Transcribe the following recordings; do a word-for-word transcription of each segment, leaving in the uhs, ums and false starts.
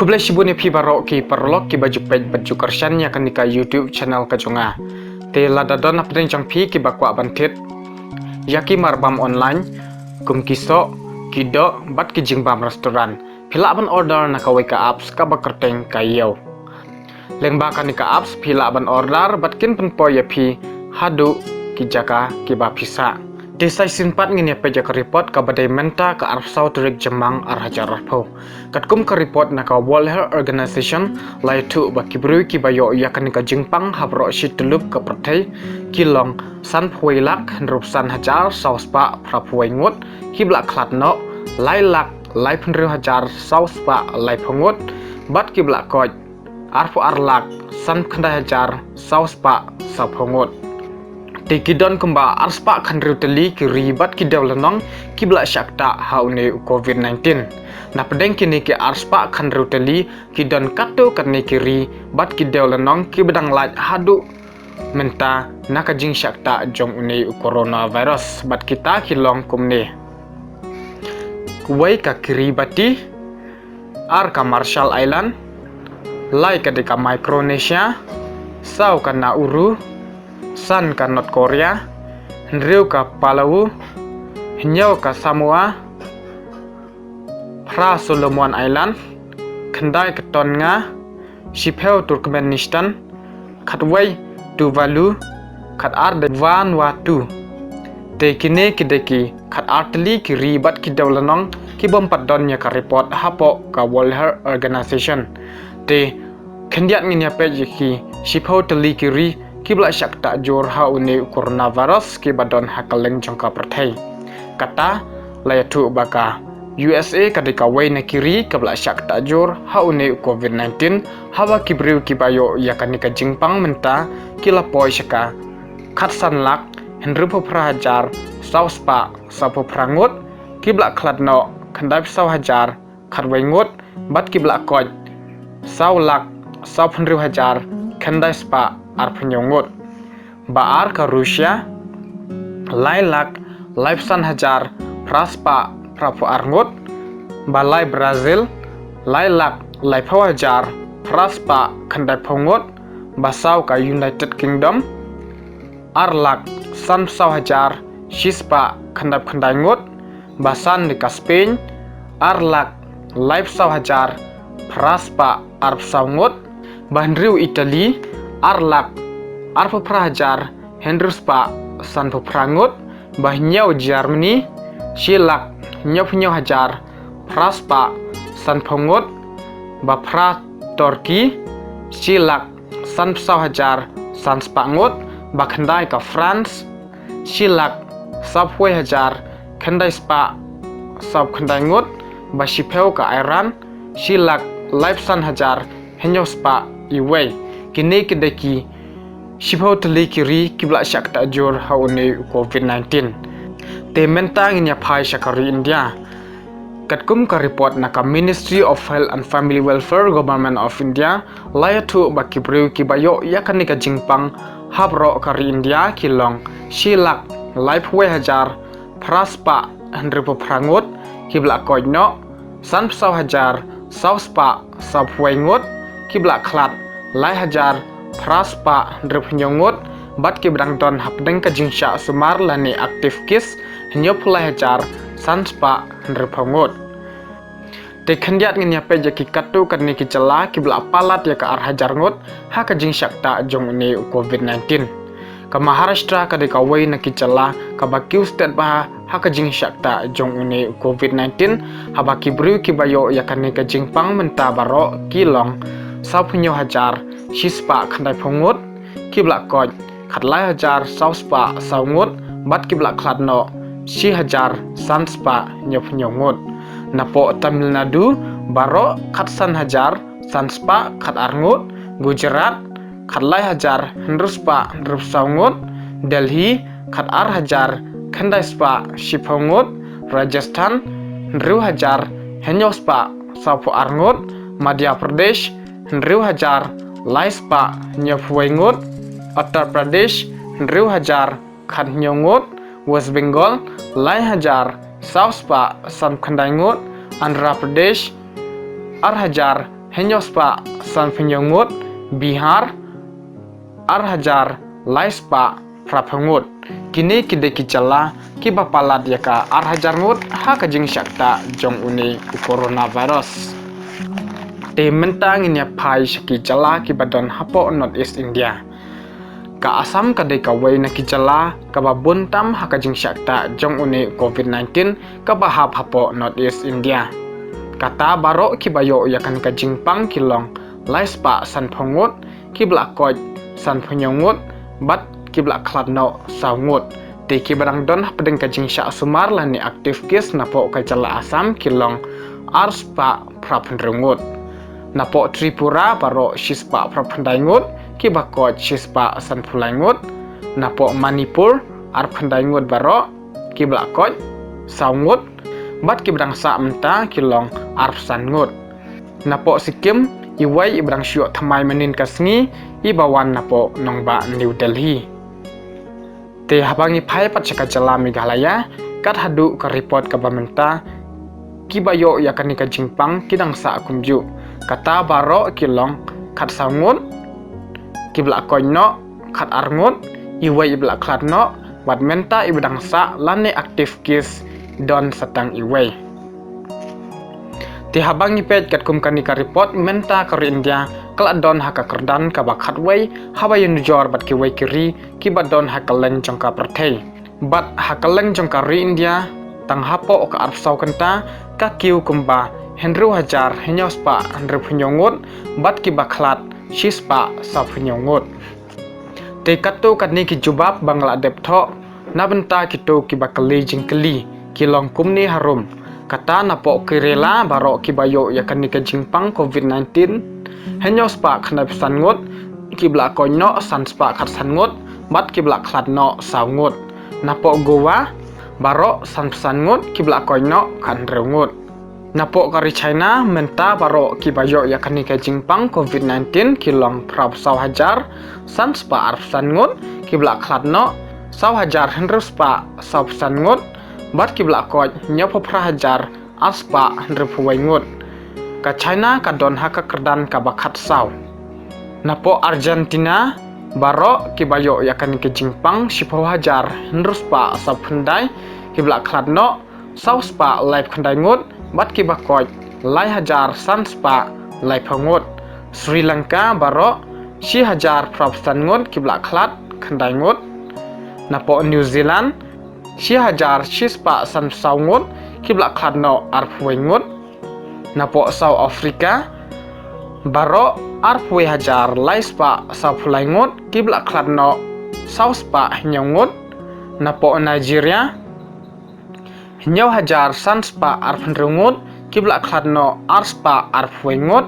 Khublei shibun ïa phi baroh ki paralok kiba ju peit bad ju kyrshan ïa kane ka YouTube channel ka jong nga. Te lada don hapdeng jong phi kiba kwah ban thied ïa ki marbam online, kum ki soh, ki doh bad ki jingbam restaurant, phi lah ban order na kawei ka apps kaba kyrteng ka Yow. Lyngba kane ka apps phi lah ban order bad kin pynpoi ïa phi haduh ki jaka kiba phi sah. Te sa shisien pat ngin ïa peit ïa ka report kaba dei mynta ka arphew saw tarik Jymmang ar hajar arphew. Katkum ka report na ka World Health Organization, la ïathuh ba ki briew kiba ïoh ïa kane ka jingpang ha baroh shi tyllup ka pyrthei ki long sanphew wei lak hynriewphew san hajar saw spah phraphew wei ngut, kiba la khlad noh lai lak laiphew hynriew hajar saw spah laiphew ngut, bad kiba la koit arphew ar lak sanphew khyndai hajar saw spah sawphew ngut. Te ki don kumba ar spah khathynriew tylli ki ri bad ki dewlynnong kiba la shah ktah ha une u covid nineteen. Napdeng kine ki ar spah khathynriew tylli ki don katto katne ki ri bad ki dewlynnong kiba dang lait haduh mynta na ka jingshah ktah jong une u coronavirus, bad kita ki long kumne: wei ka Kiribati, ar ka Marshall Island, lai ka dei ka Micronesia, saw ka Nauru, san ka North Korea, hynriew ka Palau, hynñiew ka Samoa, phra Solomon Island, khyndai ka Tonga, shiphew Turkmenistan, khatwei Tuvalu, khatar dei Vanuatu. Te kine ki dei ki khatar tylli ki ri bad ki dewlynnong ki bym pat don ïa ka report hapoh ka World Health Organization. Te khyndiat ngin ïa peit ïa ki shiphew tylli ki ri kiba la shah ktah jur ha une u coronavirus kiba don ha kylleng jong ka pyrthei. Kata la ïathuh ba ka U S A ka dei kawei na ki ri kaba la shah ktah jur ha une u covid nineteen, haba ki briew kiba ïoh ïa kane ka jingpang mynta ki la poi sha ka khatsan lak hynriewphew phra hajar saw spah sawphew phra ngut, kiba la khlad noh khyndaiphew saw hajar khatwei ngut, bad kiba la koit saw lak sawphew hynriew hajar khyndai spah arphew hynñiew ngut. Ba ar ka Russia, lai lak laiphew san hajar phra spah phraphew ar ngut. Ba lai Brazil, lai lak laiphew hajar phra spah khyndaiphew ngut. Ba saw ka United Kingdom, ar lak sanphew saw hajar shi spah khyndaiphew khyndai ngut. Ba san dei ka Spain, ar lak laiphew saw hajar phra spah arphew saw ngut. Ba hynriew Italy, ar lak arphew phra hajar hynriew spah sanphew phra ngut. Ba hynñiew Germany, shi lak hynñiewphew hynñiew hajar phra spah sanphew ngut. Ba phra Turkey, shi lak sanphew saw hajar san spah ngut. Ba khyndai ka France, shi lak sawphew wei hajar khyndai spah sawphew khyndai ngut. Ba shiphew ka Iran, shi lak laiphew san hajar hynñiew spah iwei. Kine ki dei ki shiphew tylli ki ri kiba la shah ktah jur ha une u covid nineteen. Te mynta ngin ïa phai sha ka ri India. Katkum ka report na ka Ministry of Health and Family Welfare, Government of India, la ïathuh ba ki briew kiba ïoh ïa kane ka jingpang ha baroh ka ri India ki long shi lak laiphew wei hajar phra spah hynriewphew phra ngut, kiba la koit noh sanphew saw hajar saw spah sawphew wei ngut, kiba la khlad lai hajar phra spah hynriewphew hynñiew ngut, bad kiba dang don hapdeng ka jingshah sumar lane active case hynñiewphew lai hajar san spah hynriewphew ngut. Te khyndiat ngin ïa peit ïa ki katto katne ki jylla kiba la palat ïa ka ar hajar ngut ha ka jingshah ktah jong une u covid nineteen. Ka Maharashtra ka dei kawei na ki jylla kaba kiew stet bha ha ka jingshah ktah jong une u covid nineteen, haba ki briew kiba ïoh ïa kane ka jingpang mynta baroh ki long sawphew hynñiew hajar shi spah khyndaiphew ngut, kiba la koit khatlai hajar saw spah saw ngut, bad kiba la khlad noh shi hajar san spah hynñiewphew hynñiew ngut. Napoh Tamil Nadu, baroh khatsan hajar san spah khatar ngut. Gujarat, khatlai hajar hynriew spah hynriewphew saw ngut. Delhi, khatar hajar khyndai spah shiphew ngut. Rajasthan, hynriew hajar hynñiew spah sawphew ar ngut. Madhya Pradesh, hynriew hajar lai spah hynñiewphew wei ngut. Uttar Pradesh, hynriew hajar khathynñiew ngut. West Bengal, lai hajar saw spah sanphew khyndai ngut. Andhra Pradesh, ar hajar hynñiew spah sanphew hynñiew ngut, Bihar ar hajar lai spah phraphew ngut. Kine ki dei ki jylla kiba palat ïa ka ar hajar ngut ha ka jingshah ktah jong une u coronavirus. Te mynta ngin ïa phai sha ki jylla kiba don hapoh North East India. Ka Assam ka dei kawei na ki jylla kaba bun tam ha ka jingshah ktah jong une u covid nineteen kaba hap hapoh North East India. Kata baroh kiba ïoh ïa kane ka jingpang ki long lai spah sanphew ngut, kiba la koit sanphew hynñiew ngut, bad kiba la khlad noh saw ngut. Te kiba dang don hapdeng ka jingshah sumar lane active case napoh ka jylla Assam ki long ar spah phraphew hynriew ngut. Napoh Tripura baroh shi spah phraphew khyndai ngut, kiba koit shi spah sanphew lai ngut. Napoh Manipur arphew khyndai ngut baroh, kiba la koit saw ngut, bad kiba dang sah mynta ki long arphew san ngut. Napoh Sikkim, iwei iba dang shu ïoh thymmai mynhynnin ka sngi, iba wan napoh nongbah New Delhi. Te haba ngi phai pat sha ka jylla Meghalaya, kat haduh ka report kaba mynta, kiba ïoh ïa kane ka jingpang ki dang sah kumjuh. Kata baroh ki long khatsaw ngut, kiba la koit noh khatar ngut, iwei iba la khlad noh, bad mynta iba dang sah lane active case don sa tang iwei. Te haba ngi peit katkum kane ka report, mynta ka ri India ka la don ha ka kyrdan kaba khatwei haba ïanujor bad kiwei ki ri kiba don ha kylleng jong ka pyrthei. Bad ha kylleng jong ka ri India, tang hapoh ka arphew saw kynta, ka kiew kumba hynriew hajar hynñiew spah hynriewphew hynñiew ngut, bad kiba khlad shi spah sawphew hynñiew ngut. Te katto katne ki jubab ba nga la dep thoh na bynta kito kiba kylli jingkylli ki long kumne harum. Kata napoh Kerala baroh kiba ïoh ïa kane ka jingpang covid nineteen, hynñiew spah khyndaiphew san ngut, kiba la koit noh san spah khatsan ngut, bad kiba la khlad noh saw ngut. Napoh Goa baroh sanphew san ngut, kiba la koit noh khathynriew ngut. Napoh ka ri China mynta baroh kiba ïoh ïa kane ka jingpang covid nineteen ki long phraphew saw hajar san spah arphew san ngut, kiba la khlad noh saw hajar hynriew spah sawphew san ngut, bad kiba la koit hynñiewphew phra hajar ar spah hynriewphew wei ngut. Ka China ka don ha ka kyrdan kaba khatsaw. Napoh Argentina baroh kiba ïoh ïa kane ka jingpang shiphew hajar hynriew spah sawphew khyndai, kiba la khlad noh saw spah laiphew khyndai ngut, bad kiba koit lai hajar san spah laiphew ngut. Sri Lanka baroh shi hajar phraphew san ngut, kiba la khlad khyndai ngut. Napoh New Zealand shi hajar shi spah sanphew saw ngut, kiba la khlad noh arphew wei ngut. Napoh South Africa baroh arphew wei hajar lai spah sawphew lai ngut, kiba la khlad noh saw spah hynñiew ngut. Napoh Nigeria hynñiew hajar san spah arphew hynriew ngut, kiba la khlad noh ar spah arphew wei ngut.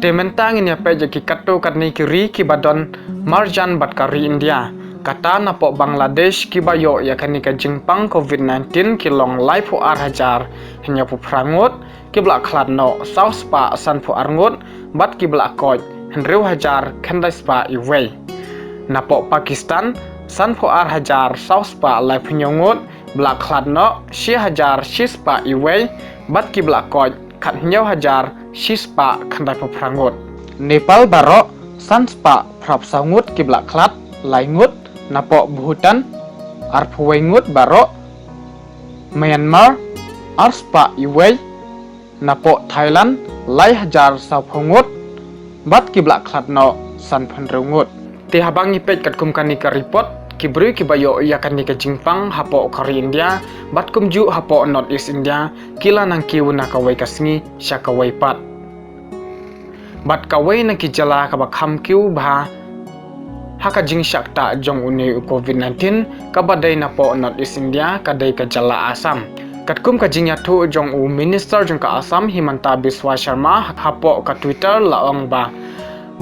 Te mynta ngin ïa peit ïa ki katto katne ki ri kiba don marjan bad ka ri India. Kata napoh Bangladesh kiba ïoh ïa kane ka jingpang covid nineteen ki long laiphew ar hajar hynñiewphew phra ngut, kiba la khlad noh saw spah sanphew ar ngut, bad kiba la koit hynriew hajar khyndai spah iwei. Napoh Pakistan sanphew ar hajar saw spah laiphew hynñiew ngut, ba la khlad noh shi hajar shi spah iwei, bad kiba la koit khathynñiew hajar shi spah khyndaiphew phra ngut. Nepal baroh san spah phraphew saw ngut, kiba la khlad lai ngut. Napoh Bhutan arphew wei ngut baroh. Myanmar ar spah iwei. Napoh Thailand lai hajar sawphew ngut, bad kiba la khlad noh sanphew hynriew ngut. Te haba ngi peit katkum kane ka report, ki briew kiba ïoh ïa kane ka jingpang hapoh ka ri India bad kumjuh hapoh North East India, ki la nang kiew na kawei ka sngi sha kawei pat. Bad kawei na ki jylla kaba kham kiew bha ha ka jingshah ktah jong une u covid nineteen, kaba dei napoh North East India, ka dei ka jylla Assam. Katkum ka jingïathuh jong u Minister jong ka Assam, Himanta Biswa Sharma, hapoh ka Twitter, la ong ba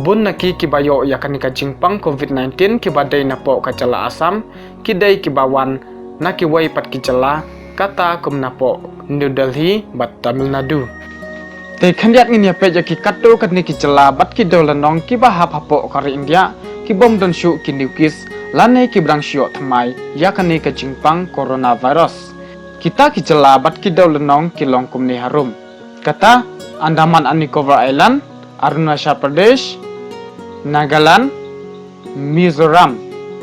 bun na ki kiba ïoh ïa kane ka jingpang covid nineteen kiba dei napoh ka jylla Assam, ki dei kiba wan na kiwei pat ki jylla, kata kum napoh New Delhi bad Tamil Nadu. Te khyndiat ngin ïa peit ïa ki katto katne ki jylla bad ki dewlynnong kiba hap hapoh ka ri India, ki bym don shuh ki new case lane kiba dang shu ïoh thymmai ïa kane ka jingpang coronavirus. Kita ki jylla bad ki dewlynnong ki long kumne harum. Kata, Andaman and Nicobar Island Arunachal Pradesh, Nagaland, Mizoram.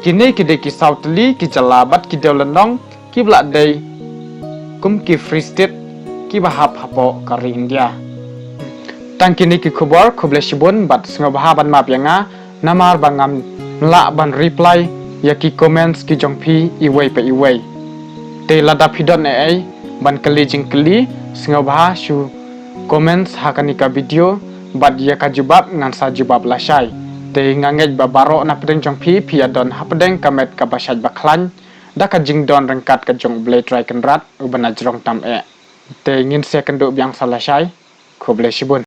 Kine ki dei ki saw tylli ki jylla bad ki dewlynnong kiba la dei kum ki free state kiba hap hapoh ka ri India. Tang kine ki khubor, khublei shibun bad sngewbha ban map ïa nga namar ba ngam lah ban reply ïa ki comments ki jong phi iwei pa iwei. Te lada phi don ei ei ban kylli jingkylli, sngewbha shu comments ha kane ka video bad ïa ka jubab ngan sa jubab lashai. Te nga ngeit ba baroh napdeng jong phi phi ïa don hapdeng ka met kaba shait ba khlaiñ da ka jingdon ryngkat ka jong U Blei Trai Kynrad uba na jrong tam eh. Te ngin sa ïakynduh biang sa lashai. Khublei shibun.